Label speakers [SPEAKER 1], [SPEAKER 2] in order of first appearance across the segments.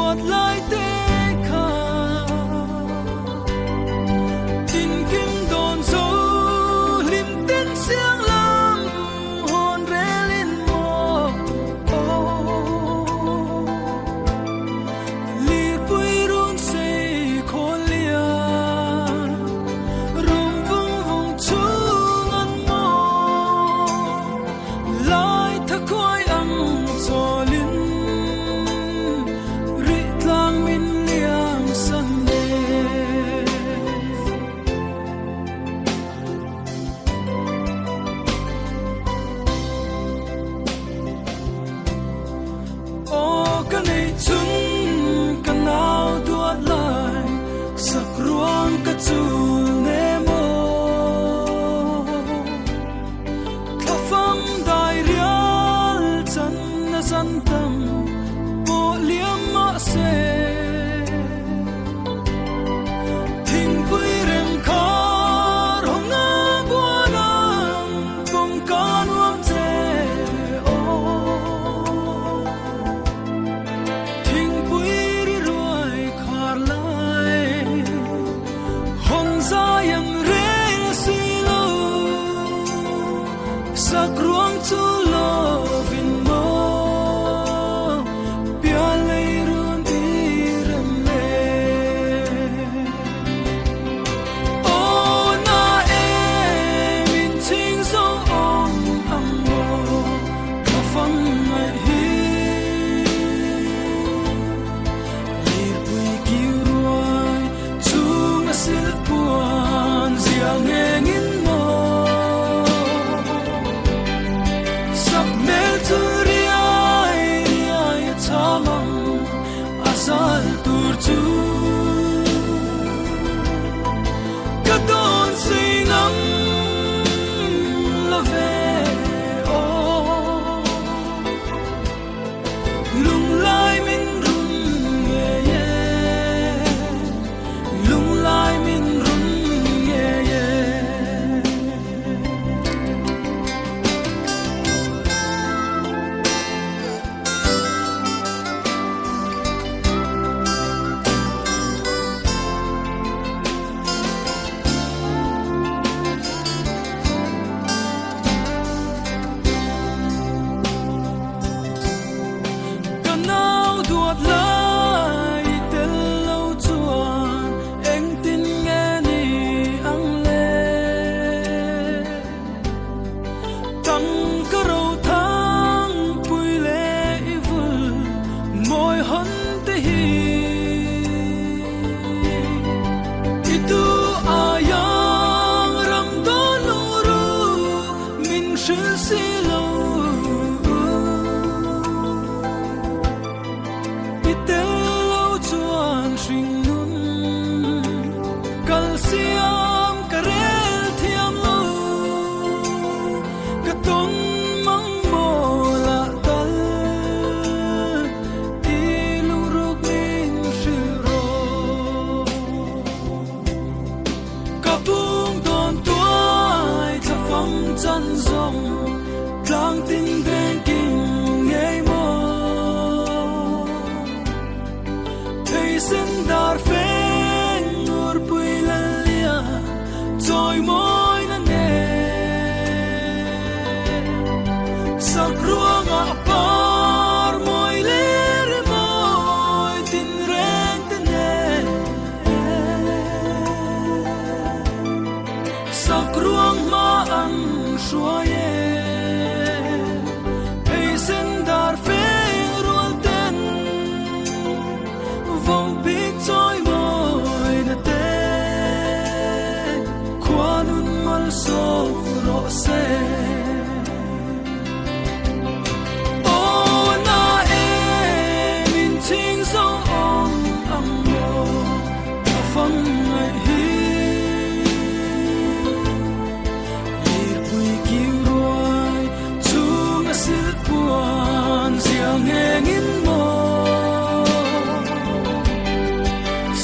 [SPEAKER 1] duat lai te kha Tinkim dawn zo hlim tin siang lam hawn relin maw aw Lirpui run sei khawl lian rum vung vung chung an maw Lai tha khuai ang chawlin rih tlang min liam san le. Aw ka nei chun ka nau duat lai sak ruang ka chul ne maw Thlafam dai rial chan na zan tam pawh liam mahse Thingpui rem khar hawng nga buan ang kawngka nuam che aw Thingpui ri ruai khar lai hawng zai ang rel si lo Sak ruang chu lovin maw pial lei run i rem le. Aw na em in ching zo awm ang maw ka fang ngaih hi. Lirpui kiu ruai chung a silh puan zial ngengin maw Sak hmel chu riai riai a cham ang a zal tur chu Ka dawn sei ngam lo ve aw. Lunglai min run ngei e, lunglai min run ngei e. Ka nau duat lai tel lo chuan engtin nge ni ang le? Tang ka ro thang pui le i vul mawi hawn te hi. I tu aiang ram dawn lungru min hrilh si lo. I tel lo chuan hring nun kal siam ka rel thiam lo. Ka tawn mang maw lah tal i lungruk min hrilh rawh. Ka bung dawn tuai thla fang chan zawng tlang tin veng kim ngei maw. Thei sen dar feng nur pui lal lia chawi mawi na nen. Sak ruangah par mawi le ri mawi tin reng te nen. Sak ruang hma an hruai e, phei sen dar feng rual ten vo bik chawi mawi na te khua nun mal sawm rawh se. Aw na em in ching zo awm ang maw ka fang ngaih hi. Lirpui kiu ruai chung a silh puan zial ngengin maw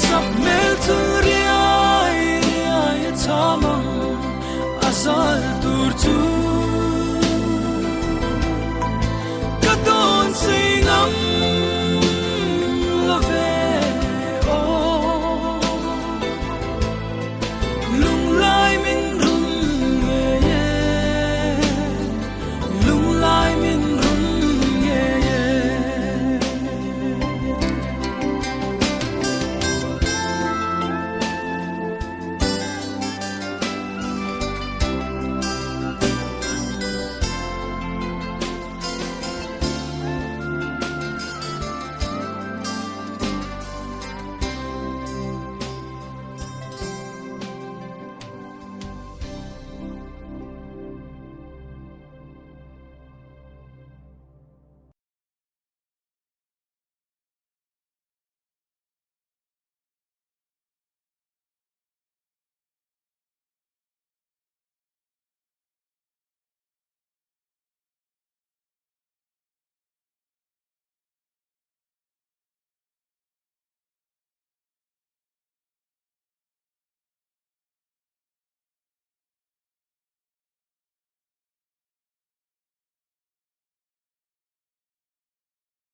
[SPEAKER 1] Sap hmel chu riai riai a cham ang a zal tur chu.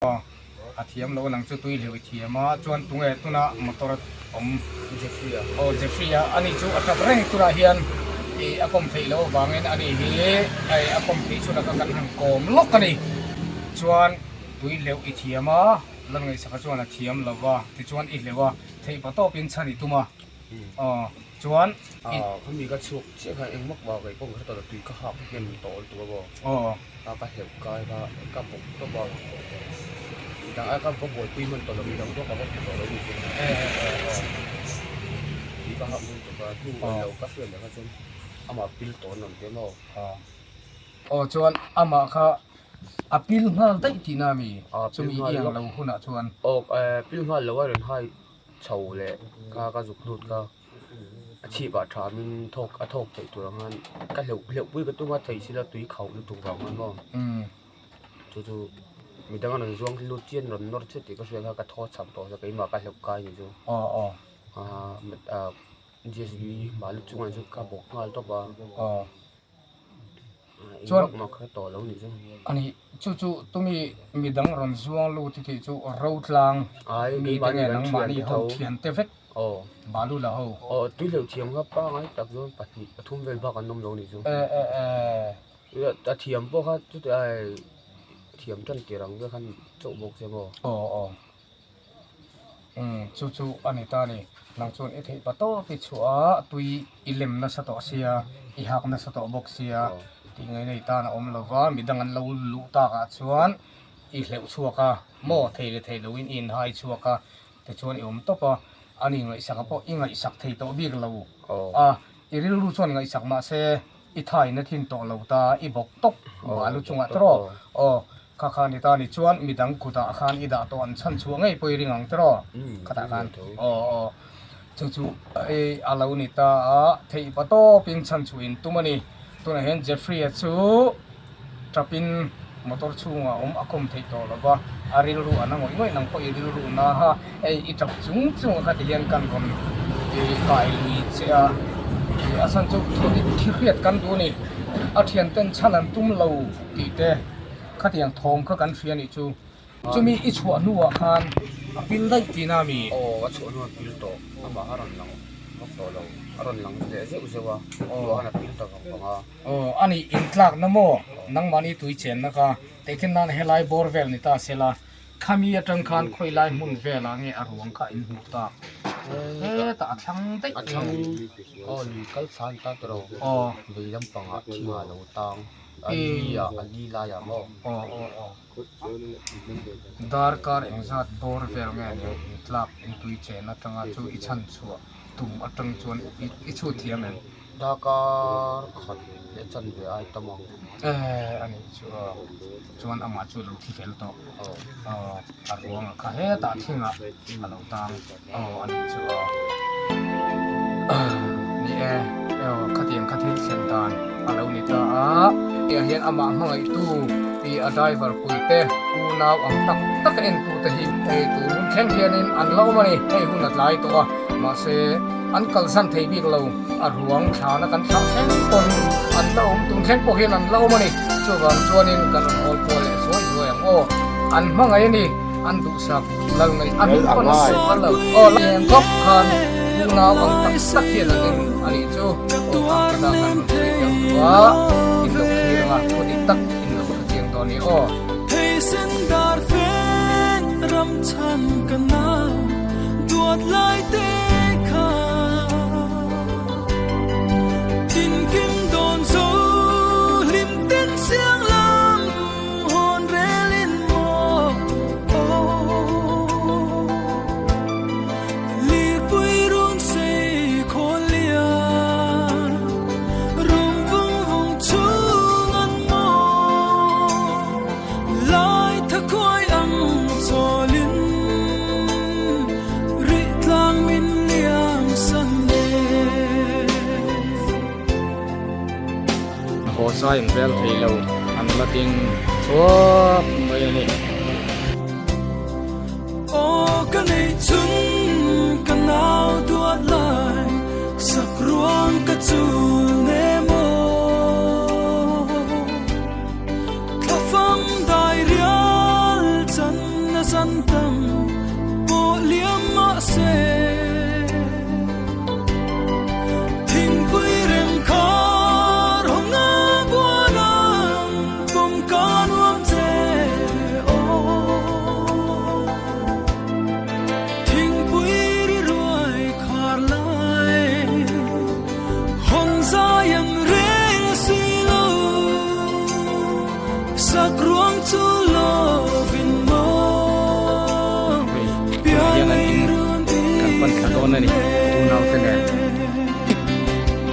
[SPEAKER 2] A thiam lo nang chu tui hleuh i thiam a, chuan tunge tuna motor awm
[SPEAKER 3] Jeffrey a.
[SPEAKER 2] Aw Jeffrey a, ani chu a tap reng tunah hian ih a kawm theih loh avangin ani hi a kawm theih chhun a kan han kawm lawk a ni. Chuan tui hleuh i thiam a, Lalngaihsaka chuan a thiam lo va, tichuan i hleuh a, theih pa tawpin chhan i tum a, aw chuan
[SPEAKER 3] i. Khami ka chhuak chiah khan engmah vang kei pawh ka hre tawh lo, tui ka hak hnem tawh lutuk a maw.
[SPEAKER 2] Aw.
[SPEAKER 3] A ka hleuh kai kha ka bawk tawp a, midang ai ka va buaipui hman tawh lo, midang pawh ka va hmu tawh lo ni chu. Tui ka hak hnem tawp a, hnu a lo ka hriat leh kha chuan amah pil tawh an rawn ti a maw.
[SPEAKER 2] Aw chuan amah kha a pil nghal daih tihna a mi? Chumi i ang lo hunah chuan.
[SPEAKER 3] Aw pil nghal lo a rawn hai chho leh kha ka zuk lut kha. A chhip ah tha min thawk a thawk theih tur ang khan ka hleuh hleuh pui ka tum a theih sila tui khauh lutuk vang khan maw chu chu midang a rawn zuang lut chian rawn nawr chiah tih ka hria kha ka thaw cham tawh a keimah ka hleuh kai ni chu ah J C B balu chungah chuan ka bawk nghal tawp a.
[SPEAKER 2] Chuan ani chu chu tumi midang rawn zuang lut hi tih chu rotlang mi te nge nangmahni ho thian te vek balu la ho.
[SPEAKER 3] Aw tui hleuh thiam kha pangai tak chuan pahnih pathum vel bak an awm lo ni chu. A thiam pawh kha chuti ai thiam tan tir ang vel khan chauh bawk se maw.
[SPEAKER 2] Aw aw. Umm chu chu a ni ta a ni. Nang chuan i theih pa tawp i chhuah a, tui i lem nasa tawh sia, i hak nasa tawh bawk sia tih ngaih nei tan a awm lo va, midang an lo luh takah chuan i hleuh chhuak a, maw thei leh thei loin i inhai chhuak a, tichuan i awm tawp a, ani ngaihsak pawh i ngaihsak thei tawh bik lo a, i rilru chuan ngaihsak mah se i thain a thin tawh lo ta, i bawk tawp balu chungah tawh aw. Kha kha ni ta ni chuan midang kutah khan i dah tawh an chhan chhuah ngei pawh i ring ang tiraw? Khatah khan aw aw chu chu ei a lo ni ta a, theih pa tawpin chhan chhuah in tum a ni. Tunah hian Jeffrey-a chu tapin motor chhungah awm a kawm theih tawh lo va, a rilru a na ngawih ngawih nang pawh i rilru na a, hei i tap chung chung a kha ti hian kan rawn kai lui che a, a chhan chu thu dik thi hriat kan duh a ni. A thianten chhan an tum lo. Tih te, khatiang thawm kha kan hria nih chu. Chumi i chhuah hnuah khan a pil daih tihna a mi?
[SPEAKER 3] Aw, a chhuah hnuah a pil tawh. Amah a rawn lang vak tawh lo. A rawn lang leh zeuh zeuh a, hnuah khan a pil ta vang vang a.
[SPEAKER 2] Aw, a nih intlakna maw? Nangmahni tui chenna kha tehkhin nan helai bawr vel ni ta sela, khami atang khan khawi lai hmun velah nge a ruang kha in hmuh tak? Hetah a thlang daih
[SPEAKER 3] A thlang, aw lui kal thlan ta tawh lo.
[SPEAKER 2] Aw.
[SPEAKER 3] Vei lampangah thingah a lo tang. A li ah a li lai ah maw?
[SPEAKER 2] Aw aw aw. Darkar engzat bawr vel nge ni in tlak in tui chen atanga chu i chhan chhuah tum atang chuan i chhut thiam em?
[SPEAKER 3] Darkar khat leh chan ve ai tam ang.
[SPEAKER 2] Eh a nih chu aw. Chuan amah chu lo thi fel tawh. Aw a ruang a kha hetah thingah a lo tang. Aw a nih chu aw. Ni e, aw khatiang kha thil thlen dan a lo ni ta a. Tiang hian amah hmangaihtu tih a driver pui te unau ang tak tak a entu te hi hei tun hun thleng hianin an la awm a ni. Hei hun a tlai tawh a, mahse an kalsan thei bik lo. A ruang thlana kan thlah thleng pawn an la awm, tun thleng pawh hian an la awm a ni. Chuvang chuanin kan rawn hawl kual leh zuai zuai ang aw. An hmangaih a ni, an duhsak. Lal ngaih a hming pawn a sawi phal lo. Aw leng khawp khan unau ang tak tak hian an en a nih chu. Aw khang te kha kan rawn sawi chiang duh a, in lo thlir anga thu dik tak in lo hre chiang dawn a ni aw.
[SPEAKER 1] Hei sen dar feng ram chhan ka nau duat lai te kha tin kim dawn zo hlim ten siang lam. Hawn relin maw aw Lirpui run sei khawl lian Rum vung vung chung an maw Lai tha khuai ang chawlin Rih tlang min liam san le.
[SPEAKER 2] Haw zai an rel thei lo an la ding thuap mai a ni.
[SPEAKER 1] Aw ka nei chun ka nau duat lai sak ruang ka chul ne maw Thlafam dai rial chan. se Thingpui rem khar hawng a bual ang pawm ka nuam che aw Thingpui ri ruai khar lai hawng zai ang rel si lo Sak ruang chu lovin maw
[SPEAKER 2] Hei tunah hian an in kan pan thla dawn a ni unau te nen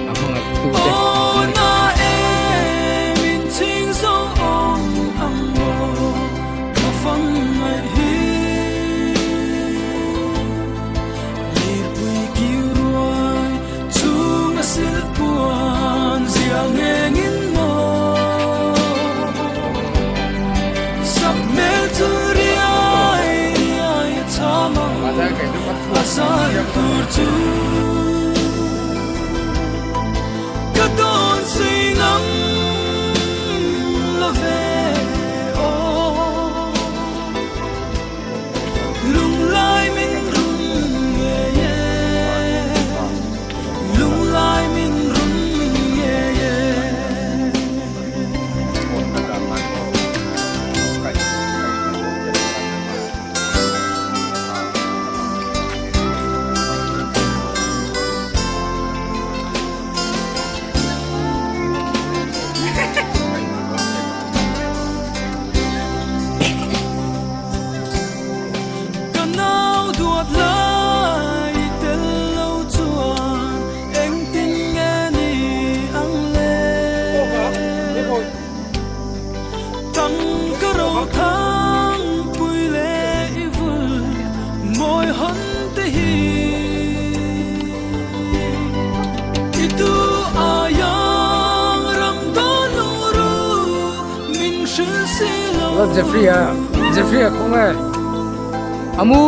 [SPEAKER 2] a hmangaih tu te an ni.
[SPEAKER 1] Lunglai min rum ngei e Lunglai min rum ngei e. Ka nau duat lai tel lo chuan engtin nge ni ang le? Tang ka ro thang pui leh i vul mawi hawn te hi I tu aiang ram dawn lung ru min hrilh si lo.
[SPEAKER 2] Jeffrey a Jeffrey a khaw nge amu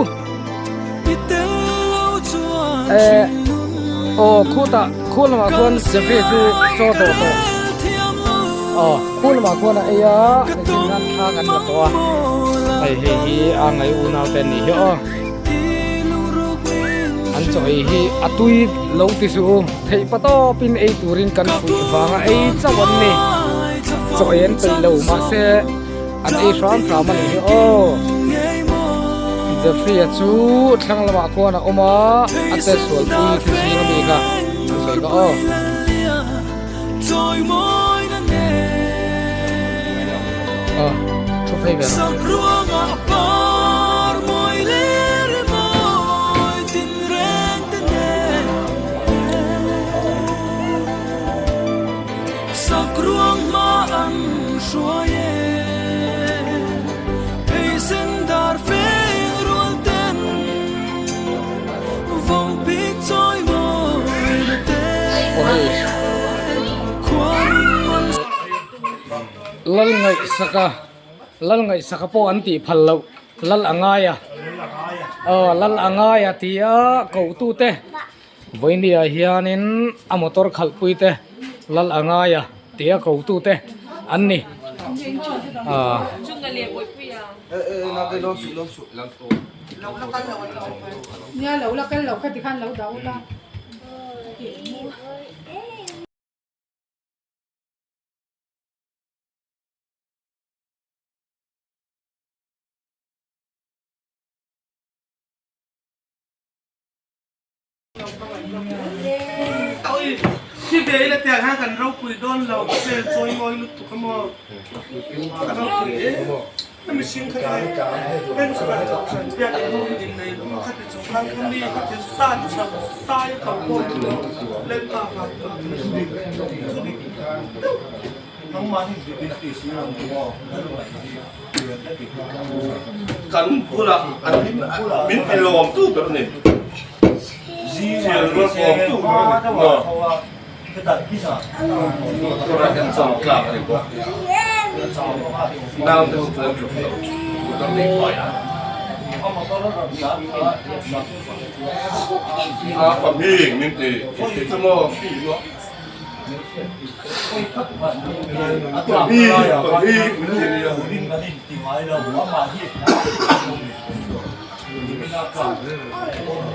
[SPEAKER 1] I tel lo chuan
[SPEAKER 2] eh
[SPEAKER 1] hringnun
[SPEAKER 2] aw khutah khu lamah khuan Jeffrey chu chaw dawh tawh aw khu lamah khuan a ei a nichin khan thla kan la tawh a hei hei hi a ngaih unau te anih hi aw. An chaw ei hi a tui lo ti suh u, theih pa tawpin ei turin kan fuih vanga ei chauh an ni. Chaw ei an peih lo mahse an ei hram hram a nih hi aw. Jeffrey-a chu thlang lamah khuan a awm a, a che sual pui thi zing a mi kha an sawi kha aw. Aw, thu phei ve rawh. Lal ngaihsaka lal ngaihsaka pawh an tih phal loh lal a ngai a aw lal a ngai a ti a ko tu te vawinia hianin a motor khalh pui te lal a ngai a ti a ko tu te an ni ah.
[SPEAKER 4] Si ve ila tiang hian kan ropui dawn lo vel chawi ngawi lutuk a maw ka ropui e a mihring kha e en chu kan biak in hung din nei lung kha ti chung khan kha mi kha ti sa chak sai a kal pawh len pa kha chu dik
[SPEAKER 5] Kan bulah an min ti lawm tu ber a ni. Thian rual kawm tu ber a ni. Maw? Motor ah hian chawm tlak a ni bawk. Nau te chu chuan tluk lo. Motor nei fai a. A pahnih min ti ti chu maw?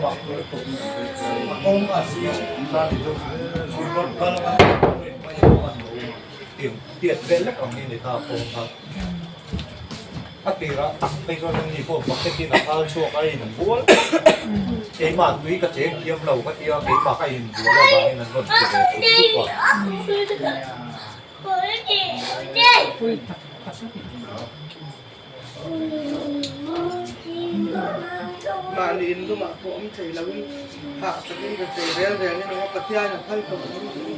[SPEAKER 6] mak lutuk a kawng a zing rawn kal a tiat vel lek ang hi a ni ta a kawng kha a tirah tak phei chuan ani pawh bucket in a khal chhuak a inbual keimah tui ka cheng thiam lo ka tia keimah ka inbual avangin an rawn ti ve thuk thuk a.
[SPEAKER 4] Mahni in lumah pawh awm thei loin hah takin ka chei rel reng in awm a, Pathian a phal tawh lo ni.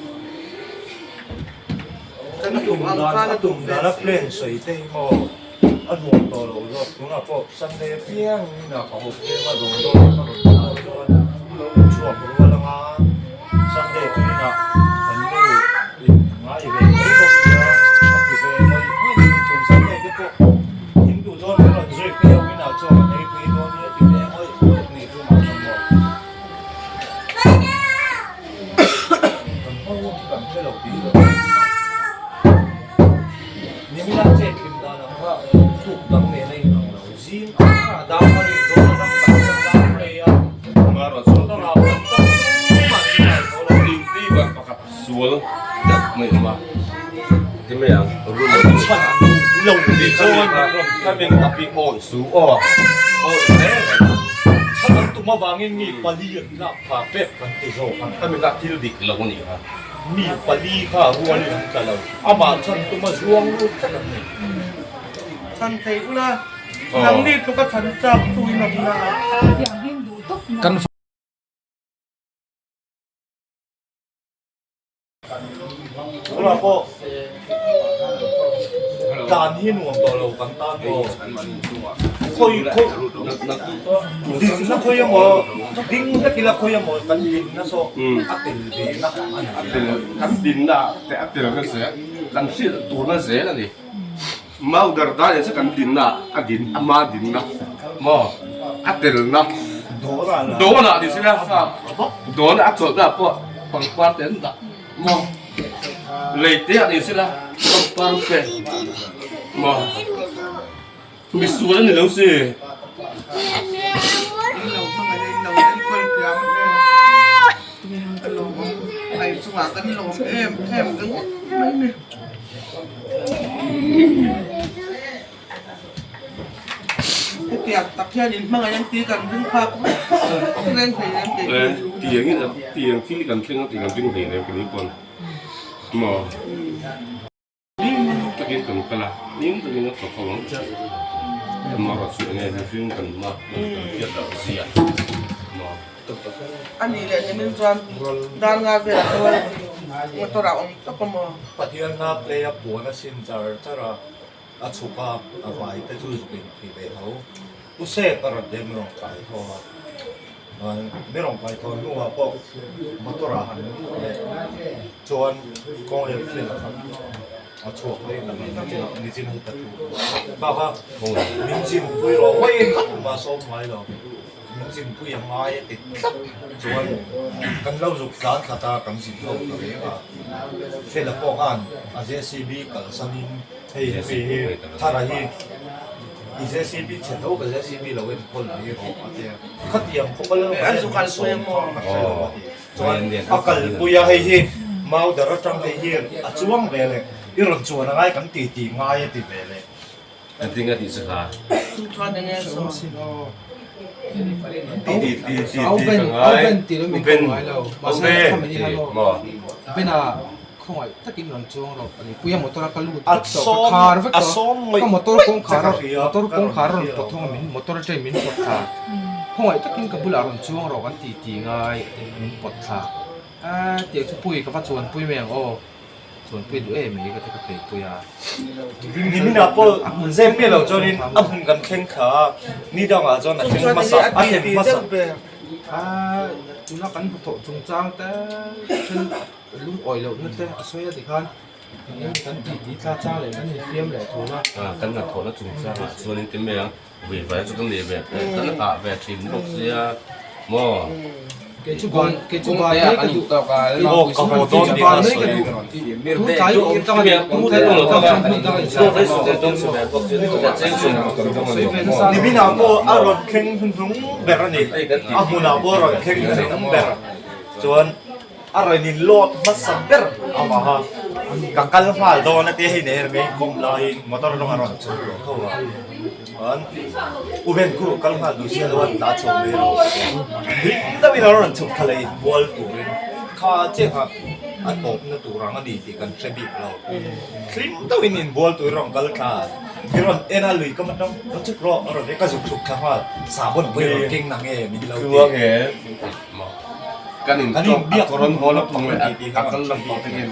[SPEAKER 4] Kan duh ang khan a duh ve
[SPEAKER 6] a plan sawi te hi maw a nuam tawh lo zawk tunah pawh Sunday apiang in a ka hawp tlem a dawn dawn ka rawn thlah chuan chhuak rual anga Sunday chu inah kan nu in ngai ve mai bawk sia a ti ve ngawih ngawih in tun Sunday te pawh in duh dawn min rawn zui phei ho inah chuan kan ei phei dawn nia ti ve ngawih ngawih ni chu mah chuan maw kan hma hun hi kan hre lo tih hi nimina chet hlim dan ang kha tuk dang nen a inang lo zing a dang a rin dawn a dang tak chuan dang rei a
[SPEAKER 5] Sual deuh mai awm a ti mai ang room a
[SPEAKER 6] chhan lo ti chuan
[SPEAKER 5] khami a pi awi su aw awi hle mai
[SPEAKER 6] chhan an tum avangin mi pali an lak pha pek kan ti zawk a
[SPEAKER 5] khami kha thil dik lo a nih kha
[SPEAKER 6] mi pali kha rual in an tla lo amah chhan tuma zuang lut vek an ni
[SPEAKER 4] chhan thei ula nangni tluk a chhan chak tu in awm na
[SPEAKER 2] kan
[SPEAKER 6] Tunah pawh dan hi nuam tawh lo kan tan pawh khawi khawi dinna khawi emaw ding hlek ila khawi emaw kan dinna saw a tel ve na a ni.
[SPEAKER 5] A tel kan dinna te a tel na zel kan hrilh turna zel a ni. Mauder dan in chu kan dinna a din ama dinna maw a telna dawnah ni sila dawn a chawlhna pawh pangpar te an dah maw lei te ah ni sila pangpar te maw misual a ni lo si.
[SPEAKER 4] Hetiang tak hian in hmangaih ang tih kan ring phak reng hlei nem kei
[SPEAKER 5] Eh, tiang in tiang thil kan thleng a tih kan ring hlei nem kei pawn maw hlim takin kan kal a hlim takin a thawk ho ang amaherawh chu enge mihring kan hma kan hriat loh zia maw.
[SPEAKER 4] A nih leh nimin chuan dar nga velah chuan motor ah awm tawp a maw?
[SPEAKER 6] Pathian hla play a puan a sin char char a, a chhuk a, a vai te chu zuk in phih ve tho. Pu Sek a rawn dem rawn kai tho a, mi rawn kai tho hnuah pawh motor ah han lut leh chuan kawng leh thil a khat a chhuak mai ta mai nichin hi ka thu bak a, min zinpui rawh vawiin khat mah sawm ngai lo. Min zinpui a ngai a ti tlat chuan kan lo zuk tlan thla ta kan zin ho ta reng a, Fela pawh khan a JCB kalsanin hei hemi hi Thara hi i JCB chhe tho ka JCB lo enkawl mai rawh a ti a, khatiang khawpa lo mai an sawm kha ka hre lo a ti chuan a kalpui a hei hi Maudar atang hei hi a chuang ve leh i rawn chuan a ngai kan ti ti ngai a ti ve leh.
[SPEAKER 5] Engtin a tih chu hla?
[SPEAKER 4] Chu chuan enge a sawi?
[SPEAKER 5] Ti ti ti ti ti ka ngai. U Ben U Ben ti maw?
[SPEAKER 6] A sawm ngawih ngawih che ka hria ka rawn hria lo.
[SPEAKER 2] Chuanpui duh em mai ka ti ka pheipui a.
[SPEAKER 6] Niminah pawh zem miah lo chuanin a hmun kan thleng thla a, ni dangah chuan a thleng hmasa a thleng hmasa.
[SPEAKER 2] A tuna kan hnathawh chungchang te then lungawi lohna te a sawi a tikhan engin kan titi tla chang leh kan infiam leh thun a.
[SPEAKER 5] Kan hnathawhna chungchangah chuanin ti mai ang, vui vai chu kan nei ve kan hah ve thin bawk sia maw.
[SPEAKER 2] Kawng te ah kan intawk a,
[SPEAKER 6] Aw ka haw dawn tih a sawi. Niminah pawh a rawn thleng hnuhnung ber a ni, a hmunah pawh a rawn thleng hnuhnung ber chuan a rawn in load hmasa ber amaha ka kal nghal dawn a tia hei nei reng kawm laiin motor rawng a rawn chhuk tawh tho a. Chuan U Ben khu kal nghal duh sia lo an tla chho mai rawh. Hlim deuhin a rawn chhuk thla leh inbual turin kha chiah kha a tawpna tur ang a ni tih kan hre bik lo. Hlim deuhin inbual turin rawn kal thla a, i rawn en a lui ka matang rawn chhuk rawh a rawn ti a, ka zuk chhuk thla nghal sahbawn pawh i rawn keng na nge min lo ti.
[SPEAKER 5] Kan inbiak a rawn haw lampang leh a kal lampang te hian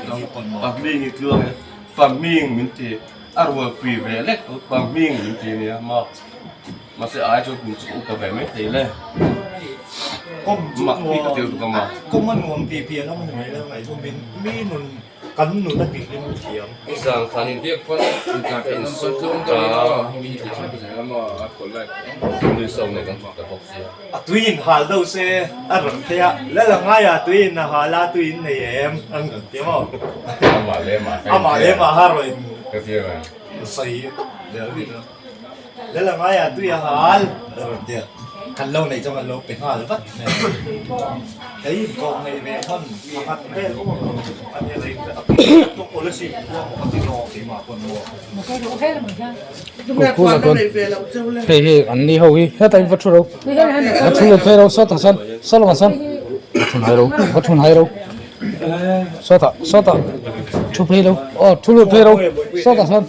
[SPEAKER 5] pahming i tluang e, pahming min ti. A rualpui ve lek upa hming min ti ania maw mahse ai chuan kum chu upa ve mai thei le
[SPEAKER 6] Kawm chu
[SPEAKER 5] mah hi ka tel tuk a maw.
[SPEAKER 6] Kawm a nuam tih piah lam a ni mai lo ngaihzawm in mi nun kan nun a tihlim thiam.
[SPEAKER 5] Nizan khan in biak pawn ka in sawn ta nui so nei kan chhuk ta bawk sia.
[SPEAKER 6] A tui in hal deuh se a rawn phei a, lal a ngai a tui in a hal a tui in nei em an rawn ti maw?
[SPEAKER 5] Amah leh mah kha
[SPEAKER 6] Amah leh mah kha rawn
[SPEAKER 5] ka ti a
[SPEAKER 6] sawi zel bik a, lal a ngai a tui a hal a rawn ti a, kan lo neih chuan kan lo pe nghal vat mai a, kei in kawk neih ve hman pakhat vel awm ang a nia lei a tawk awl a si ka ti zawk keimah pawn maw.
[SPEAKER 2] Hei hi an ni ho hi hetah in va thu ro va thu lut phei ro sawtah sawn saw lamah sawn va thu hnai ro va thu hnai ro sawtah sawtah thu phei ro aw thu lut phei ro sawtah sawn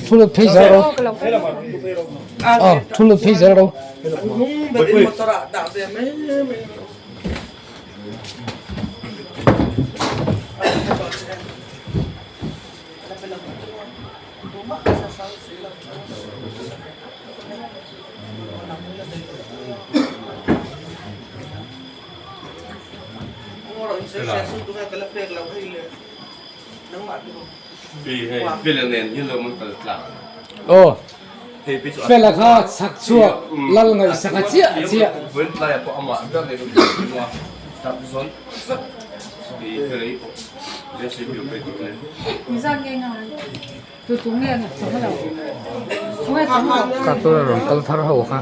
[SPEAKER 2] thu lut phei zel ro aw thu lut phei zel ro. Aw fela kha chhak chhuak lal ngaihsaka chiah chiah. Ka tuna rawn kal thar ho kha.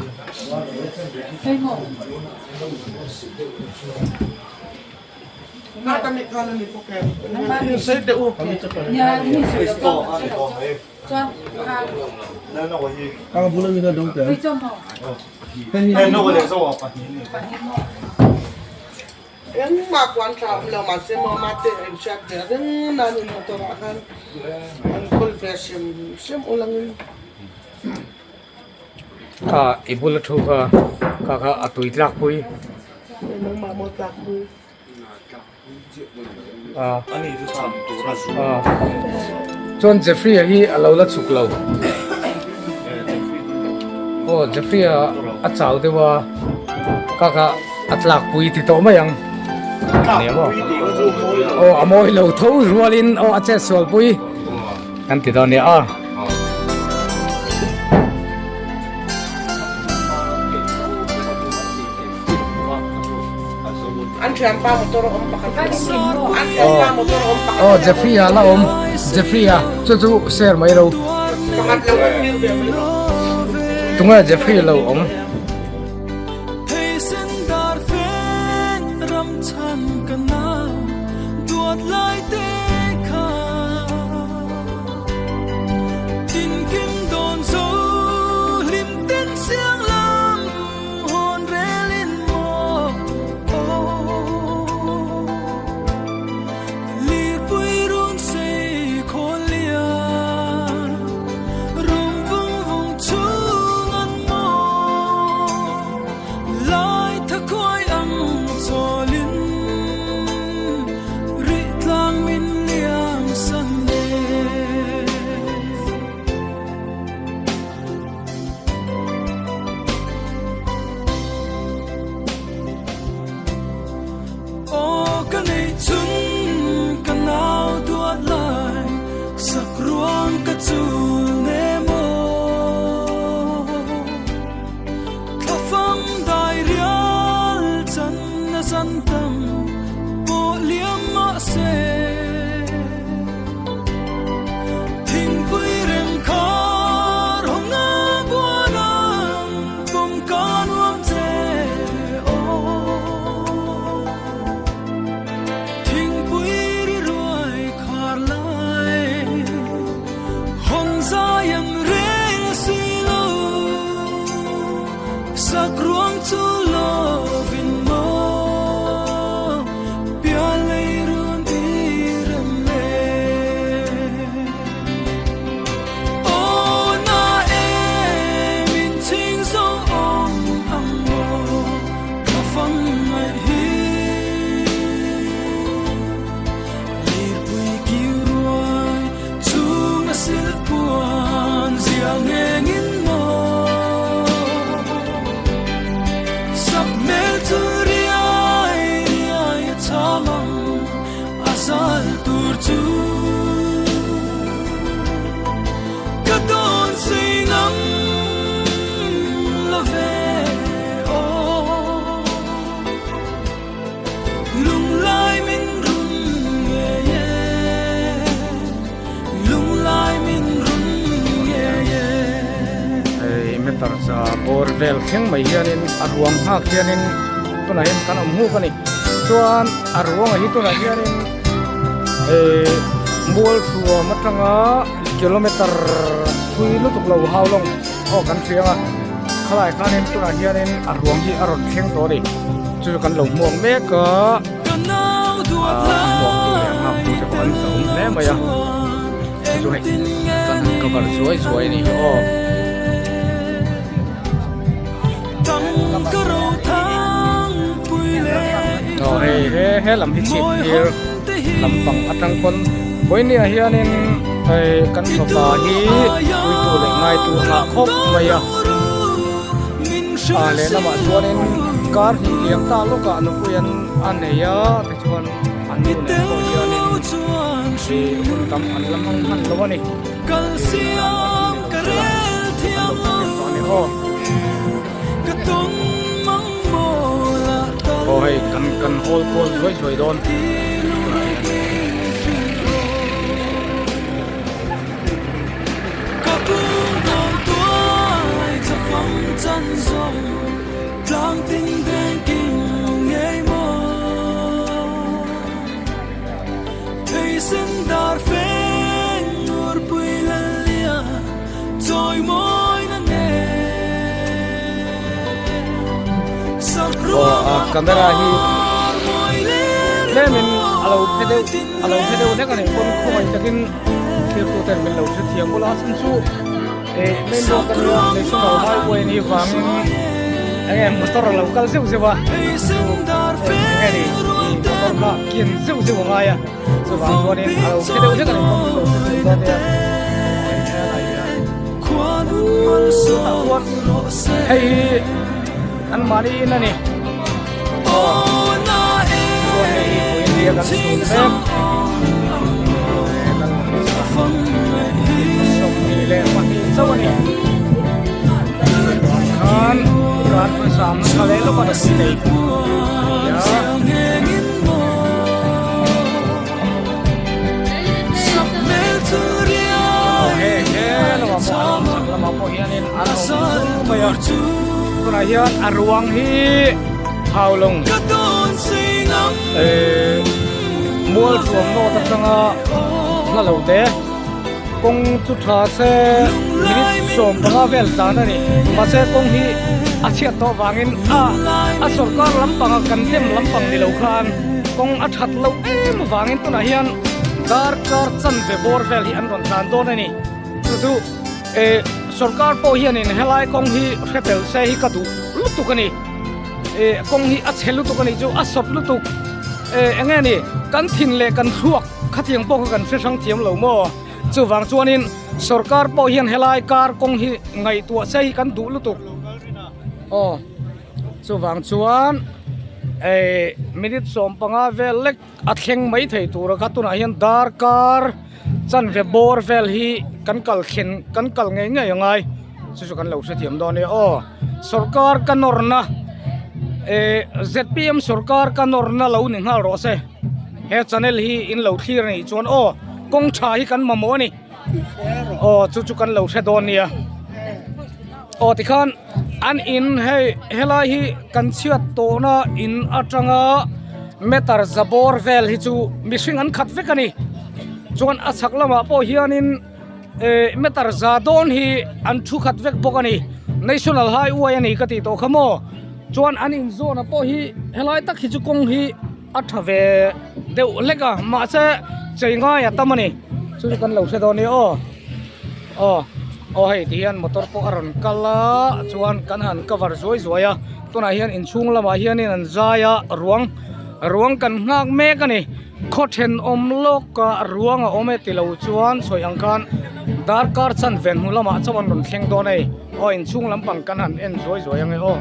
[SPEAKER 4] Engmah kuan tha awm lo mahse maw mate a inhriat ve reng nan in motor ah khan an kawl ve hrim hrim ul angin.
[SPEAKER 2] Kha i bula thu kha kha kha a tui tlak pui.
[SPEAKER 4] Nangmah maw tlak pui.
[SPEAKER 2] Chuan Jeffrey-a hi a lo la chhuk lo. Aw Jeffrey-a a chau deuh a, ka kha a tlak pui ti tawh mai ang. Aw a mawi lo tho rualin aw a chet sual pui kan ti dawn nia a. Aw Jeffrey a la awm Jeffrey a chu chu share mai lo tunge Jeffrey lo awm.
[SPEAKER 1] tam pawh liam mah se Thingpui rem khar hawng a buan ang pawm ka nuam che aw Thingpui ri ruai khar lai hawn zai an rel si lo Sak ruang chu lovin maw pial lei run i rem le Aw na em in chhing zo awm ang maw ka fang ngaih hi Lirpui kiu ruai chung a silh puan zial ngengin maw Sak hmel chu riai riai a cham ang a zal tur chu Ka dawn sei ngam lo ve aw. Lunglai min run ngei e Lunglai min run ngei e.
[SPEAKER 2] Hei meter za bawr vel thleng mai hianin a ruang nghak hianin tunah hian kan awm nghuk a ni chuan a ruangah hi tunah hianin eh mual thuam atanga kilometer thui lutuk lo hau lawng aw kan hriang a khalai khanin tunah hianin a ruang hi a rawn thleng tawh a ni. Chu chu kan lo hmuak mek a, ah a hmuak tu leh a nghak tu te pawh an awm hle mai a, chu chu hei kan han cover zuai zuai a nih hi aw. Aw hei he he lam hi chhip tir lampang atang pawn vawinia hianin hei kan fapa hi puitu leh ngaitu a ngah khawp mai a. Ah lehlamah chuanin kar hnih liam ta lawkah nupui an a nei a tichuan an nu nen pawh hianin ih hun tam an la hmang hman lo a ni aw hei kan kan hawl kual zuai zuai dawn.
[SPEAKER 1] Ka kung dawn tuai tha fang chan zawng tlang tin deng kim ngei maw Thei sen dar feng nur pui lal lia chawi mawi na nen Sak ruang
[SPEAKER 2] a camera hi tlemin a lo phe deuh a lo phe deuh hlek a nih pawn khawngaih takin Thirtu ten min lo hre thiam bawlh a a chhan chu eh main road a nia national highway a nih vangin enge motor a lo kal zeuh zeuh a chu enge ni ih motor kha kin zeuh zeuh a ngai a chuvang chuanin a lo phe deuh hlek a ni pawn min lo hre thiam dawn nia tah chuan hei hi anmahni in a ni aw chuan hei hi vawiin nia kan chhun mek. 22 chauh a ni khan kar hmasa tha leh lawk a ni nei a he he lamah pawh an awm chak lamah pawh hianin an awm fur mai a tunah hian a ruang hi Haulawng eh mual thuam nawt atanga hla lo te kawng chu tha se minute 15 vel tlan a ni mahse kawng hi a chhiat tawh vangin a a sawrkar lampanga kan dem lampang ni lo khan kawng a that loh em vangin tunah hian darkar chanve bawr vel hi an rawn tlan dawn a ni chu chu eh sawrkar pawh hianin helai kawng hi hre tel se hi ka duh lutuk a ni. Eh kawng hi a chhe lutuk a nih chu a sawt lutuk eh eng nge ni kan thin leh kan thluak khatiang pawh kha kan hre hrang thiam lo maw chuvang chuanin sorkar pawh hian helai kar kawng hi ngaihtuah se hi kan duh lutuk aw chuvang chuan eh minute 15 vel lek a thleng mai thei tur a kha tunah hian darkar chanve bawr vel hi kan kal thlen kan kal ngei ngei a ngai chu chu kan lo hrethiam dawn a nia aw sawrkar ka nawrna. Eh zpm sorkar ka nawrna lo ni nghal rawh se he channel hi in lo thlir a nih chuan aw kawng tha hi kan mamawh a ni aw chu chu kan lo hre dawn nia aw tikhan an in hei helai hi kan chhiat tawhna in atanga meter za bawr vel hi chu mihring an khat vek a ni chuan a chhak lamah pawh hianin. Eh meter za dawn hi an thu khat vek bawk a ni national highway a ni ka tih tawh kha maw chuan an inzawn ah pawh hi helai tak hi chu kawng hi a tha ve deuh hlek a mahse chei ngai a tam a ni chu chu kan lo hre dawn a ni aw aw aw hei ti hian motor pawh a rawn kal a chuan kan han cover zuai zuai a tunah hian inchhung lamah hianin an zai a ruang ruang kan nghak mek a ni. Khaw thenawm lawk a ruang a awm e tilo chuan sawi ang khan darkar chanve hnu lamah chauh an rawn thleng dawn a ni aw inchhung lampang kan han en zuai zuai ange aw.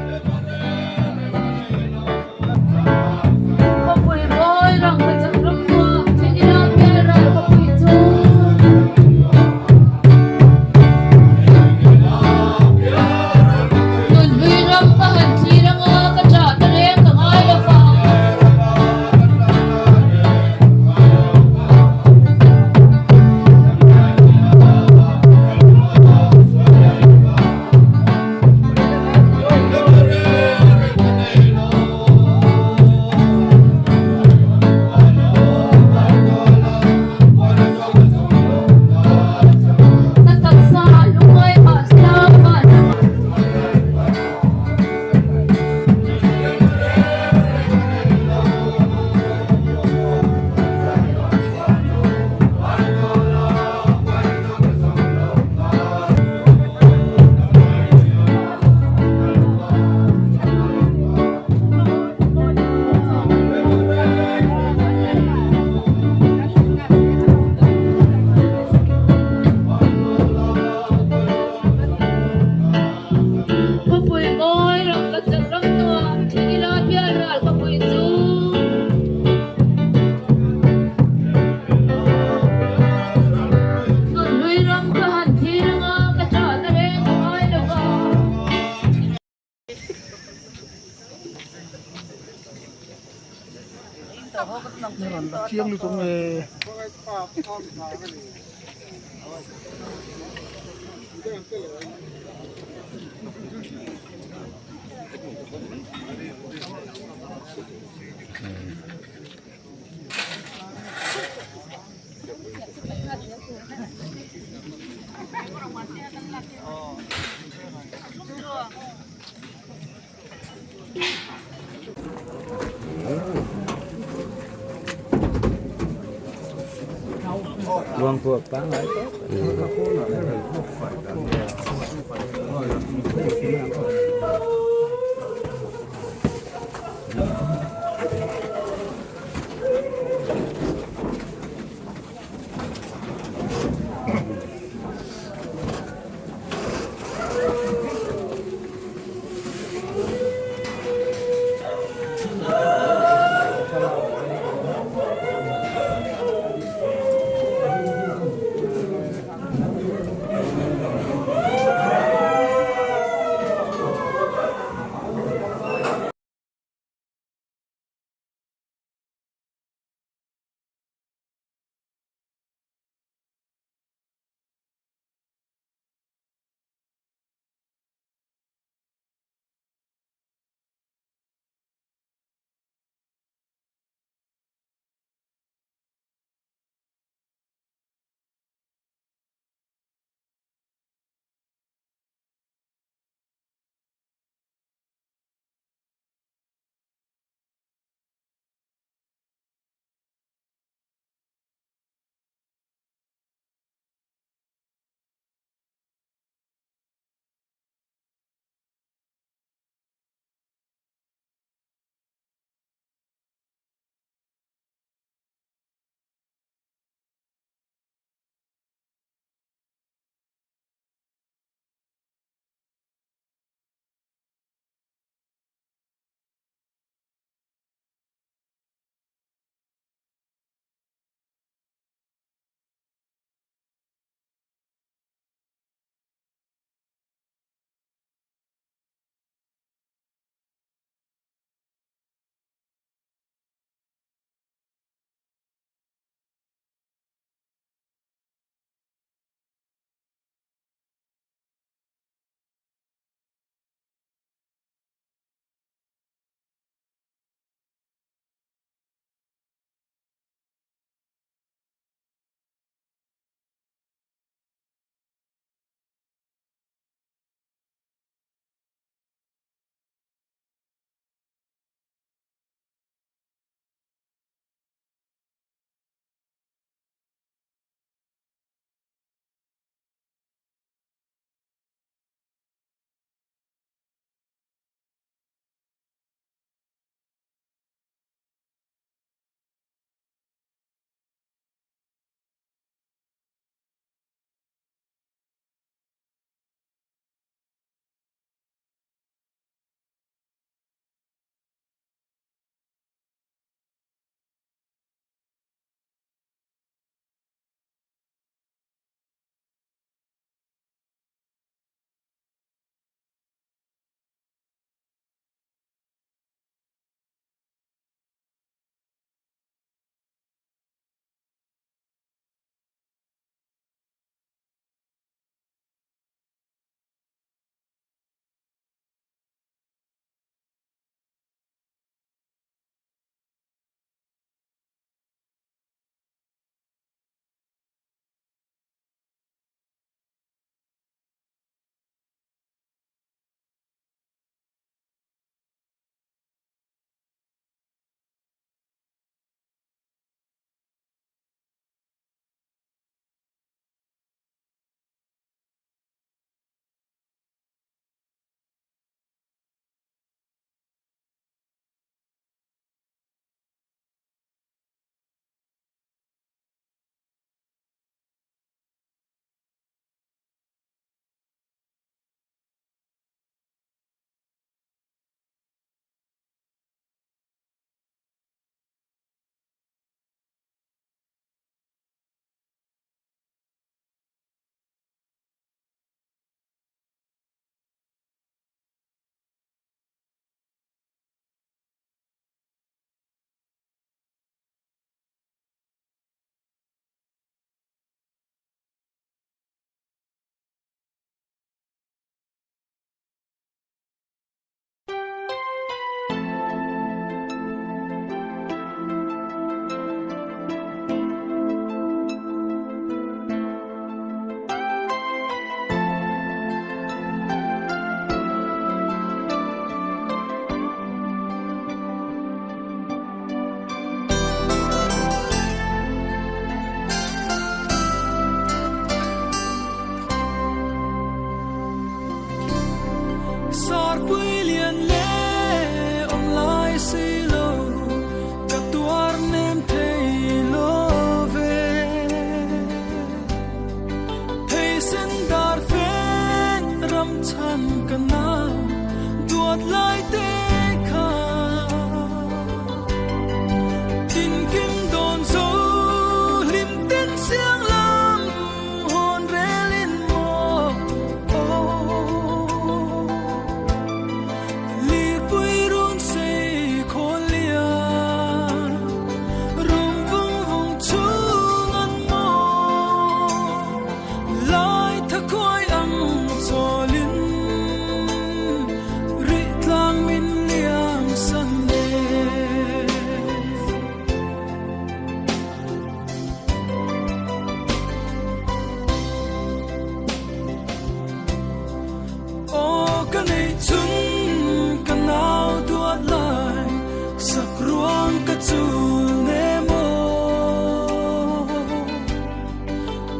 [SPEAKER 1] ruang ka chul ne maw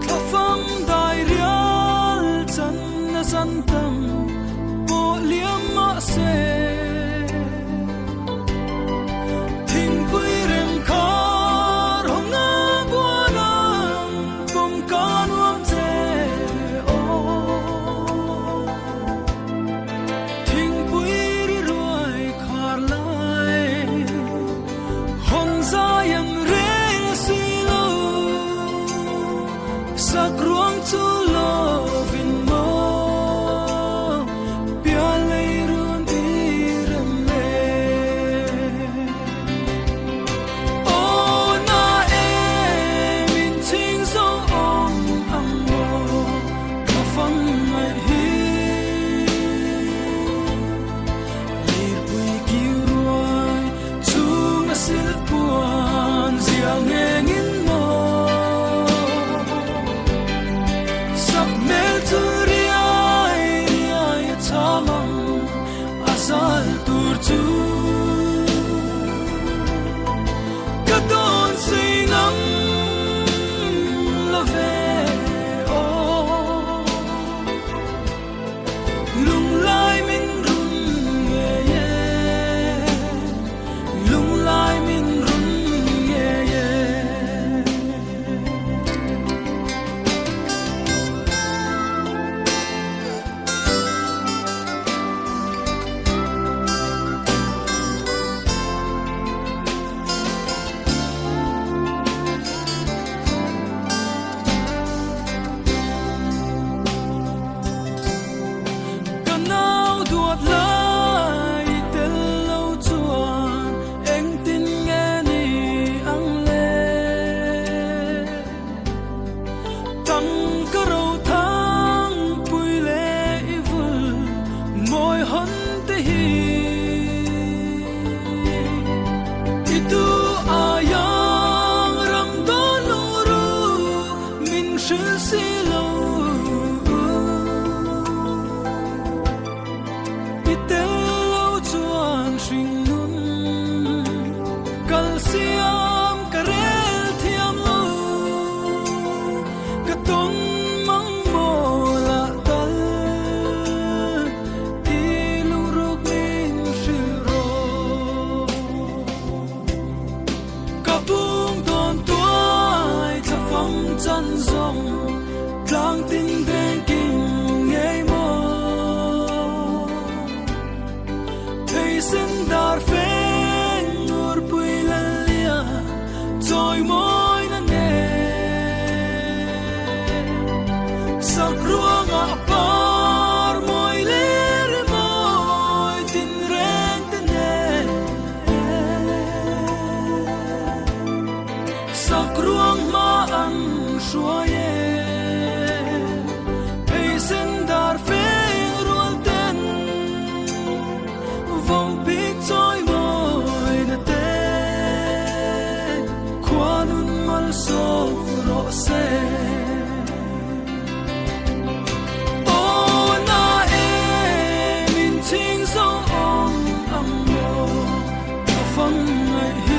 [SPEAKER 1] Thlafam dai rial chan na zan tam pawh liam mahse Thingpui rem khar hawng a buan ang pawm ka nuam che aw Thingpui ri ruai khar lai hawn zai an rel si lo Sak ruang chu lovin maw Pial lei run i rem le Aw na em in chhing zo awm ang maw Ka fang ngaih hi Lirpui kiu ruai chung a silh puan zial ngengin maw Sak hmel chu riai riai a cham ang a zal tur chu Ka dawn sei ngam lo ve aw. Lunglai min run ngei e Lunglai min run ngei e. Ka nau duat lai tel lo chuan engtin nge ni ang le? Tang ka ro thang pui leh i vul mawi hawn te hi. I tu aiang ram dawn lu ru min hrilh si lo. I tel lo chuan hring nun kal siam ka rel thiam lo. Ka tawn mang maw lah tal i lungruk min hrilh rawh. Ka bung tawn tuai thla fang chan zawng tlang tin veng kim ngei maw. Thei sen dar feng ngur pui lal lia chawi mawi na nen. Sak ruangah par mawi leh ri mawi tin reng te nen. Sak ruang hma an hruai e. Phei sen dar feng rual ten vawng pik chawi mawi na te. Khua nun malsawm rawh se. Aw na em in chhing zo awm ang maw ka fang ngaih hi.